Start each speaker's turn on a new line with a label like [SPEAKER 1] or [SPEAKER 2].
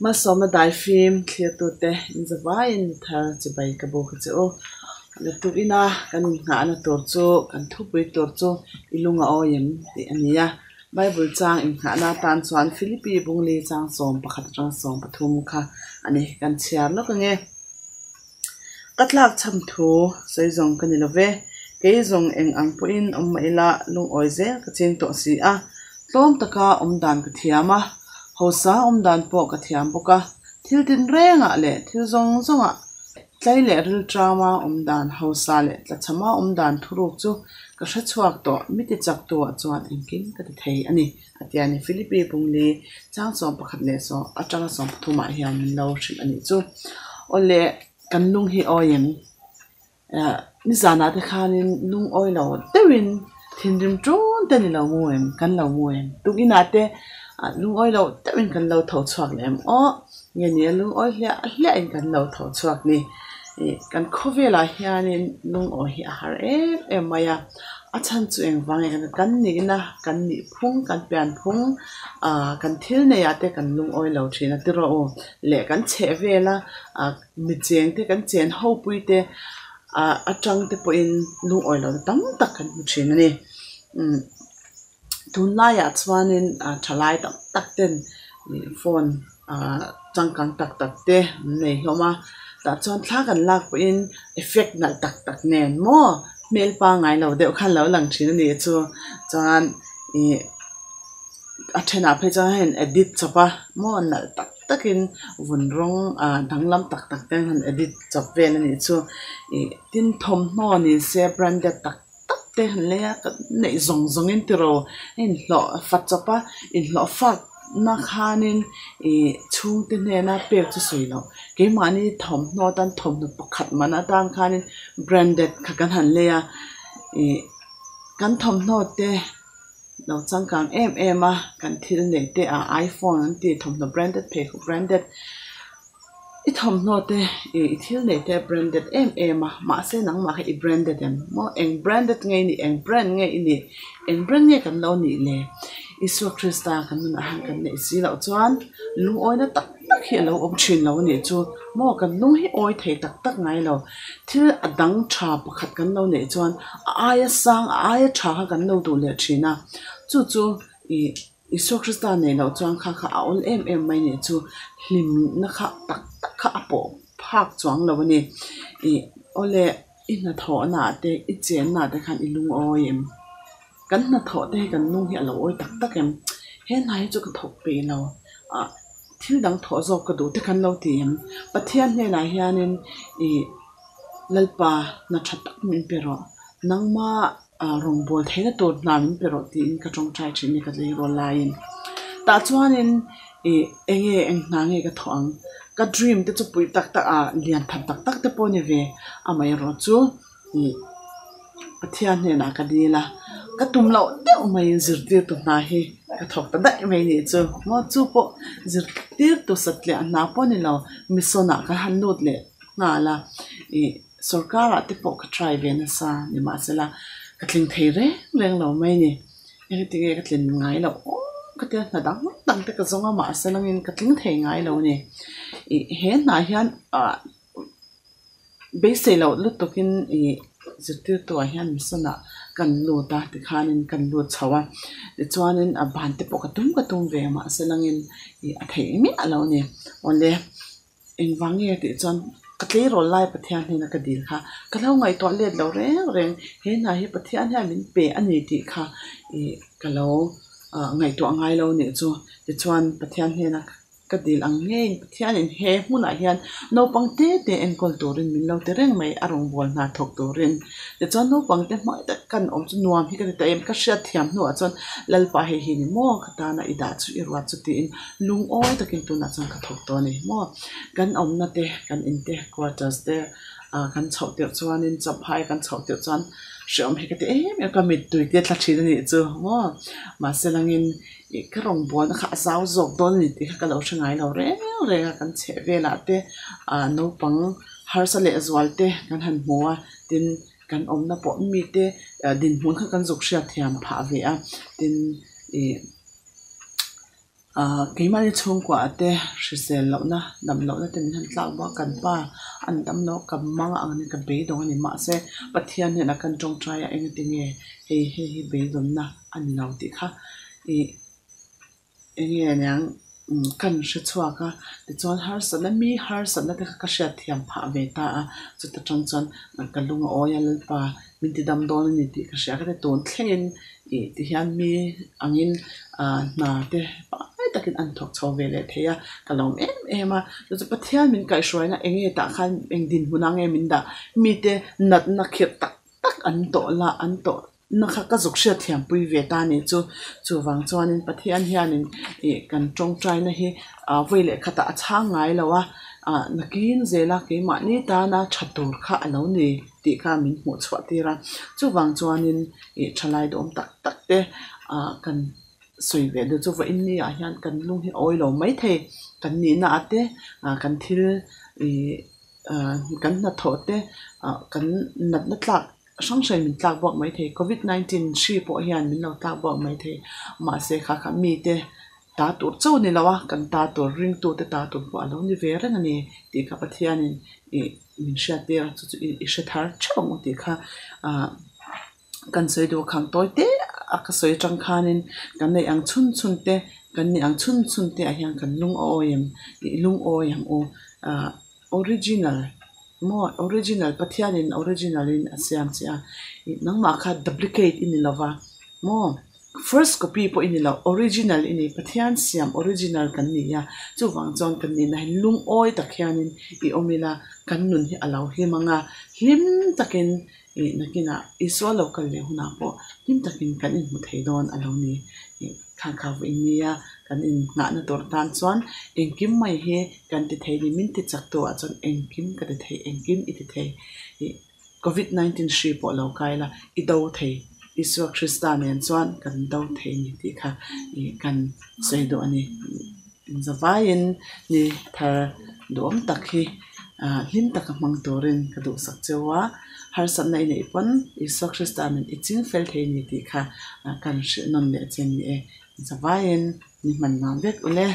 [SPEAKER 1] Malsawmna daifim thlirtute inzavaiin thar chibai ka buk a che u. Lutuk ina kan innghahna tur chu kan thupui tur chu i lung a awi em tih a ni a. Bible chang innghahna atan chuan Philippi Bungli chang 11 atanga 13 kha a ni. Kan chhiar lawk ange. Ka tlak chham thu sawi zawng ka ni lo ve. Kei zawng eng ang pawhin awm mah ila lungawi zel ka ching tawh si a. Tlawm taka awm dan ka thiam a, hausa awm dan pawh ka thiam bawk a. Thil tinrengah leh thil zawng zawngah tlai leh rilṭama awm dan, hausa leh tlachhama awm dan thuruk chu ka hre chhuak tawh. Mi ti chak tuah chuan engkim ka ti thei a ni, a ti a ni. Philippi Pungli chang 11 leh sawm atanga 13 ah hian min lo hrilh a nih chu. Awle, kan lung hi awi em? Nizanah te khanin lungawi lo deuhin thinrim ṭun te ni lo mu em? Kan lo mu em? Tukinah te lungawi lo deuhin kan lo tho chhuak leh em? Aw, nge ni a lungawi hliah hliahin kan lo tho chhuak ni. Kan khawvelah hianin lungawi hi a har em em mai a, a chhan chu engvang nge kan nihna, kan nihphung, kan pianphung, kan thil neiah te kan lungawi lo thin a tiraw u leh kan chheh vela Mi cheng te kan chen ho pui te ah atang te pawhin lungawi lohna tam tak kan hmu thin a ni. Umm tunlaiah chuanin ah thalai tam tak ten ih phone ah changkang tak tak te an nei hlawm a tah chuan thla kan lak pawhin effect nalh tak tak nen maw hmel pangngai lo deuh khan lo lang thin a nih chu chuan ih a thenah phei chuan hei an edit chawp a maw nalh tak takin vun rawng ah danglam tak tak te an han edit chawp vel a nih chu ih tin thawmhnaw ni se branded tak tak te han lei a kan neih zawng zawng in tiraw a inhlawh fat chawp a inhlawh fak na khanin ih chhungte hnena pek chu sawi loh keimahni thawmhnaw atan thawmhnaw pakhat man atan khanin branded kha kan han lei a ih kan thawmhnaw te. Lo changkang em em a, kan thil neih te ah iPhone an tih thawmhnaw branded pheikhawk branded i thawmhnaw te ih i thil neih te branded em em a mahse nangmah kha i branded em maw eng branded nge i nih eng brand nge i nih eng brand nge kan lo nih le Isua Krista kan nunah hian kan neih si loh chuan lungawina tak tak hi a lo awm thin lo a nih chu maw kan lung hi awi thei tak tak ngai lo. Thil a dang tha pakhat kan lo neih chuan a aia sang a aia tha kha kan lo duh leh thin a, chu chu ih Isua Krista neih loh chuan kha kha a awl em em mai nih chu hlimna kha tak tak kha a pawh phak chuang lo a ni. Ih awle i hnathawhna ah te i chenna ah te khan i lungawi em? Kan hnathawh te hi kan lung hi a lo awi tak tak em? He hna hi chu ka thawk peih lo ah. Thil dang thawh zawk ka duh te kan lo ti em? Pathian hnenah hianin ih Lalpa hna tha tak min pe rawh, nangma rawngbâwl theihna tur hna min pe rawh tiin ka tawngtai thin ni ka tleirawl laiin. Tah chuanin ih eng nge eng hna nge ka thawh ang? Ka dream te chu pui tak tak ah lian tham tak tak te pawh a ni ve, amaherawh chu ih Pathian hnenah ka dil a, ka tum loh deuh maiin zirtirtu hna hi ka thawk ta daih mai nih chu maw chu pawh zirtirtu satliah hna pawh a ni lo mission ah ka han lut leh nghal a ih sorkar ah te pawh ka try ve nasa nimahsela ka tling thei reng reng lo mai a ni engtinge ka tlin ngai loh aw ka tia hna dang dang te ka zawng a mahse langin ka tling thei ngai lo a ni ih he hna hian ah. Beisei loh lutukin ih zirtirtuah hian mission ah kan lut a tikhanin kan lut chho a tichuanin a ban te pawh ka tum ka tum ve mahse langin ih a theih miah lo a ni awle engvang nge tih chuan ka tleirawl lai Pathian hnena ka dil kha ka lo ngaihtuah let lo reng reng he hna hi Pathian hian min pe a ni tih kha ih ka lo ah ngaihtuah ngai lo nih chu tichuan Pathian hnena Ka dil ang ngeiin Pathianin he hmunah hian naupang te te enkawl turin min lo ti reng mai a rawngbâwl hna thawk turin. Tichuan naupang te hmai tak kan awm chu nuam hi ka ti ta em, ka hriat thiam hnuah chuan Lalpa hei hi ni maw ka tana i dah chu i ruat chu tiin lungawi takin tunah chuan ka thawk tawh a ni maw. Kan awmna te kan in te quarters te ah kan chhoh tirh chuanin champhai kan chhoh tirh chuan hreawm hi ka ti em em ka mittui te tla thin a nih chu maw mahse langin Ih ka rawngbawlna kha a zau zawk dawn a ni tih kha ka lo hre ngai lo reng reng a, kan chheh velah te ah naupang harsa leh zual te kan han hmu a, tin kan awmna pawh mite dinhmun kha kan zuk hriat thiam phah ve a, tin ih. Ahh keimahni chhungkua ah te hrisel lohna dam lohna te min han tlak bawk a kan pa an dam lo a ka mang ang a ni ka beidawng a ni mahse Pathian hnenah kan tawngtai a engati nge hei hei hi beidawnna a ni lo tih kha ih enge aniang kan hre chhuak a tichuan harsatna mi harsatna te kha ka hriat thiam phah ve ta a chuta tang chuan ka lung a awi a Lalpa min ti dam dawn a ni tih ka hria ka ti tun thlengin ih ti hian mi angin ah hna te pangngai takin an thawk chho ve leh thei a ka lawm em em a chu chu Pathian min kaihhruaina eng nge tah khan eng dinhmun ah nge min dah mite natna khirh tak tak an tawh la an tawh na kha ka zuk hriat thiam pui ve ta a nih chu chuvang chuanin Pathian hianin ih kan tawngtaina hi ah vawi leh khatah a chhang ngai lo a ah nakin zela keimahni tana tha tur kha a lo ni tih kha min hmuh chhuah tir a chuvang chuanin ih thalai duhawm tak tak te ah kan sawi ve duh chu vawiin ni ah hian kan lung hi a awi lo maithei kan nihna ah te ah kan thil ih ah kan hnathawh te ah kan natna tlak hrang hrang min tlak bawk maithei covid 19 hri pawh hian min lo tlak bawk maithei mahse kha kha mite ta tur chauh a ni lo a kan ta tur ringtute ta tur pawh a lo ni ve reng a ni tih kha Pathianin ih min hriat tir a chu chu i hre thar theuh ang u tih kha ah kan sawi duh khang tawi te a ka sawi atang khanin kan neih ang chhun chhun te kan nih ang chhun chhun te ah hian kan lungawi em ih lungawi ang u ah original maw original Pathianin original in a siam che a ih nangmah kha duplicate i ni lova maw first copy pawh i ni lo original i ni Pathian siam original kan ni a chuvang chuan kan nihna hi lungawi tak hianin i awm ila kan nun hi a lo hlim ang a hlim takin ih nakinah Isua lo kal leh hunah pawh hlim takin kan inhmu thei dawn a lo ni ih khang kha vawiin nia kan innghahna tur atan chuan engkim mai hi kan ti thei ni min ti chak tu ah chuan engkim ka ti thei engkim i ti thei ih covid 19 hri pawh lo kai la i do thei Isua Krista nen chuan kan do thei ni tih kha ih kan sawi duh a ni. Zavaiin ni thar duhawm tak hi ah hlim taka hmang turin ka duhsak cheu a, harsatna i neih pawn Isua Krista nen i ching fel thei ni tih kha kan hrilh nawn leh che ni e. Zavaiin ni hman nuam vek ule.